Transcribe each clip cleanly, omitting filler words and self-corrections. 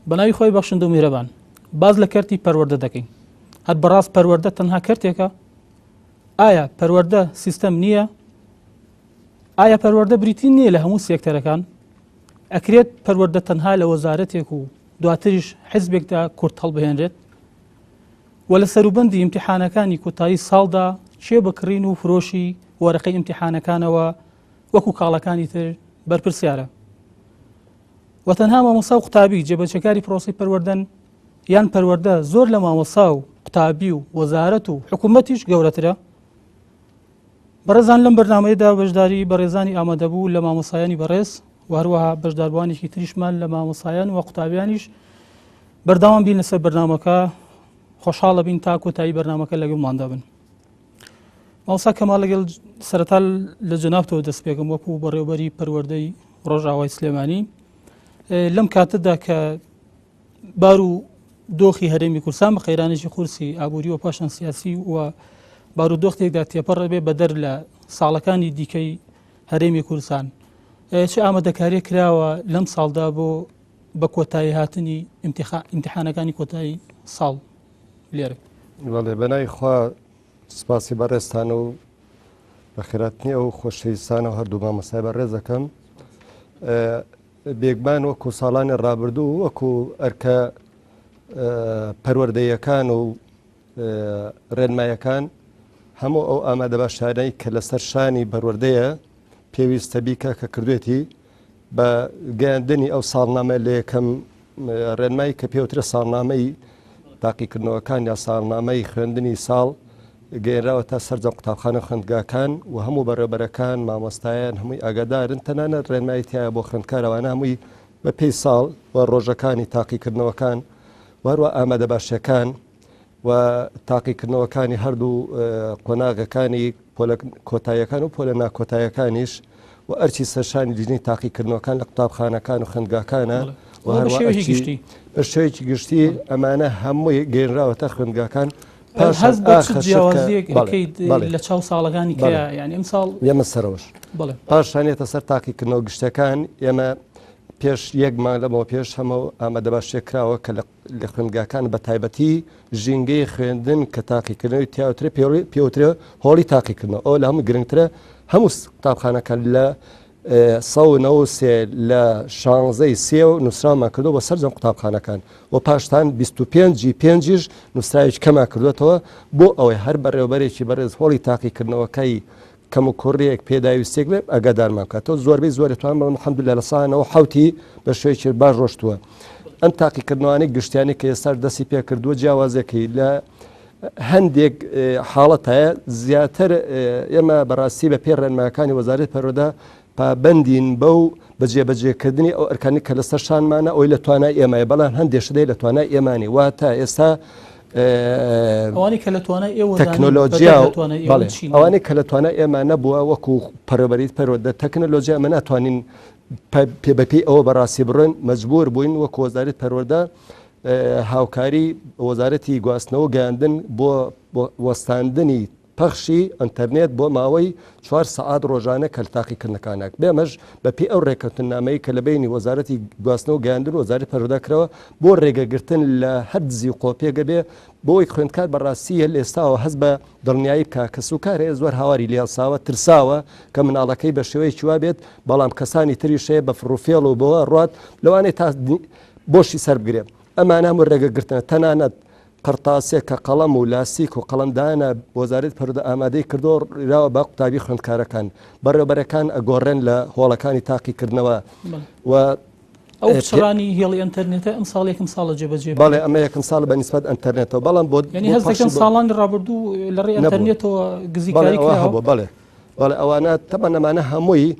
بەناوی خوای بەخشندە و میهرەبان باس لە کەرتی پەروەردە دەکەین هەر بەڕاست پەروەردە تەنها کەرتێکە؟ ئایا پەروەردە سیستەم نییە؟ ئایا پەروەردە بریتی نییە لە هەموو سێکتەرەکان؟ ئەکرێت پەروەردە تەنها لە وەزارەتێک و دواتریش حزبێکدا کورت هەڵبهێنرێت؟ و لە سەروبەندی ئیمتیحانەکانی کۆتایی ساڵدا کێ بە کڕین و فرۆشی وەرەقەی ئیمتیحانەکانەوە وەکو کاڵاکانی تر بەرپرسیارە؟ و تەنها مامۆستا و قوتابی جێبەجێکاری پرۆسەی پەروەردەن یان پەروەردە زۆر لە مامۆستا و قوتابی و وەزارەت و حکوومەتیش گەورەترە؟ بەڕێزان لەم بەرنامەیەدا بەشداری بەڕێزانی ئامادەبوو لە مامۆسایانی بەڕێز و هەروەها بەشداربووانێکی تریشمان لە مامۆسایان و قوتابیانیش بەردەوام بین لەسەر بەرنامەکە خۆشحاڵە بین تا کۆتایی بەرنامەکە لەگەڵماندا بن. مامۆستا کەمال لەگەڵ سەرەتا لە جەنابتەوە دەست پێکەم وەکو بەڕێوبەری پەروەردەی ڕۆژئاوای سلێمانی لەم کاتەدا کە بار و دۆخی هەرێمی کوردستان بە قەیرانێکی قورسی ئابووری و پاشان سیاسی و بارودۆختێکدا تێپەڕ بێ بەدەر لە ساڵەکانی دیکەی هەرێمی کوردستان چ ئامادەکاریە کراوە لەم ساڵدا بۆ بە کۆتایی هاتنی ئیمتحانەکانی کۆتایی ساڵ لێرە؟ بەڵێ بەناوی خوا سپاسی بەڕێزتان و بەخێراتنی ئەو خۆشەویستانە و هەردوو مامۆستای بەڕێز دەکەم بێگومان وەکو ساڵانی ڕابردوو وەکو ئەرکە پەروەردەیەکان و ڕێنمایەکان هەموو ئەو ئامادەباشانەی کە لەسەر شانی پەروەردەیە پێویستە بیکە کە کردوێتی بە گەیاندنی ئەو ساڵنامە لە یەکەم ڕێنمایی کە پێوترە ساڵنامەی تاقیکردنەوەکان یا ساڵنامەی خوێندنی ساڵ گەیەنراوە تا سەرجەم قوتابخانە خوێندگاکان و هەموو بەڕێوبەرەکان مامۆستایان هەمووی ئاگادارن تەنانەت ڕێنمایی تایە بۆ خوێندکارەوانە هەمووی بە پێی ساڵ و ڕۆژەکانی تاقیکردنەوەکان و هەروە ئامادەباشیەکان و تاقیکردنەوەکانی هەردوو قۆناغەکانی پۆلە کۆتاییەکان و پۆلە ناکۆتاییەکانیش و ئەرکی سەرشانی لیژنەی تاقیکردنەوەکان لە قوتابخانەکان و خوێندگاکانە و هەروە بە شێوەیەکی گشتی ئەمانە هەمووی گەێنراوەتە خوێندگاکان هەست بە چ جیاوازیەک ئەکەیت لە چاو ساڵەکانی کە یعنی ئەم ساڵ ئێمە سەرەوەش پاشانێتە سەر تاقیکردنەوە گشتەکان ئێمە پێش یەک مانگ لەمەوە پێش هەمە ئامادەباشێک کراوە کە لە لە خوێندگاکان بە تایبەتی ژینگەی خوێندن کە تاقیکردنەوەی تیاوترێ پێوترێ هۆڵی تاقیکردنەوە ئەو لە هەموو گرنگترە هەموو قوتابخانەکان لە سێ لە شانزەی سێ و نووسرامان کردو بە سەرجەم قوتابخانەکان و پاشتان 25 پێنجیش نووسراوێکی کەمان کردوێتەوە بۆ ئەوەی هەر بەڕێوبەرێکی بەڕێز هۆڵی تاقیکردنەوەکەی کەموکوڕیەک پێداویستیەک بێت ئاگادارمان بکاتەوە زۆربەی زۆری توان بڵێم الحمدلله لە سا 97 بە شێوەیەکی باش ڕۆشتووە ئەم تاقیکردنەوانەی گشتیانی کە ئێستاش دەستی پێکردووە جیاوازەکەی لە هەندێک حاڵەت هەیە زیاتر ئێمە بەڕاستی بە پێی ڕێنماکانی وەزارەت پەروەردە پابەندین بەو بە جێبەجێکردنی ئەو ئەرکانی کە لەسەر شانمانە ئەوی لە توانای ئێمەیە بەڵام هەندێک شت هەیە لە توانای ئێمانی واتە ئێستا ئەوانەی کە لە توانای ئێوە تەکنۆلۆژیا ئەوانەی کە لە توانای ئێمە نەبووە وەکو پەرۆبەریت پەروەردە تەکنەلۆژیا ئەمە ناتوانین پێ بەپێی ئەوە بەڕاستی بڕۆین مەجبور بووین وەکو وەزارەت پەروەردە هاوکاری وەزارەتی گواستنەوە گەیاندن بۆ وەستاندنی پەخشی ئەنتەرنێت بۆ ماوەی چوار سەعات ڕۆژانە کە لە تاقیکردنەکانە بێمەش بە پێی ئەو ڕێککەوتننامەی کە لە بەینی وەزارەتی گواستنەوە و گەیاندن و وەزارەتی پەروەردە کراوە بۆ ڕێگەگرتن لە هەر دزی و قۆپێک بێ بۆ ئەوەی خوێندکار بە ڕاستی لە ئێستاوە هەست بە دڵنیایی بکا کەسوکار هەیە زۆر هاواری لێ هەڵساوە ترساوە کە مناڵەکەی بە شێوەیەکی وا بێت بەڵام کەسانی تریش هەیە بە فڕوفێڵ و بەوە ڕوات لەوانەیە تا بۆشی سەر بگرێ ئەمانە هەموو ڕێگەگرتنە تەنانەت قرتاسیە کە قەڵەم و لاستیک و قەڵەمدانە وەزارەتی پەروەردە ئامادەی کردووە ڕاوە بە قوتابی خوێندکارەکان بەڕێوەبەرەکان ئەگۆڕێن لە هۆڵەکانی تاقیکردنەوە و ئەو پچڕانی هێڵی ئەنتەرنێتە ئەم ساڵ یەکەم ساڵە جێبەجێ بەڵێ ئەمە یەکەم ساڵ بە نیسبەت ئەنتەرنێتەوە بەڵام بۆ یعنی هەست دەکەم ساڵانی ڕابردوو لە ڕێی ئەنتەرنێتەوە گزیکاری کراوە هەبوو بەڵێ بەڵێ ئەوانە تەبعەن ئەمانە هەمووی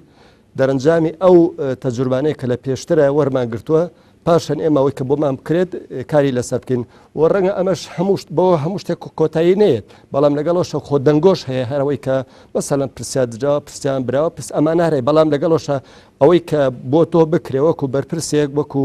دەرەنجامی ئەو تەجروبانەیە کە لە پێشترە وەرمان گرتووە، پاشان ئێمە ئەوەی کە بۆمان بکرێت کاری لەسەر بکەین و ڕەنگە ئەمەش هەموو بۆ هەموو شتێک کۆتایی نەیەت، بەڵام لەگەڵەوەشە خۆ دەنگۆش هەیە هەر ئەوەی کە مەسەلەن پرسیار دراوە پرسیان براوە پرس ئەمانە هەر هەیە، بەڵام لەگەڵەوەشە ئەوەی کە بۆ تۆ بکرێ وەکو بەرپرسێک وەکو.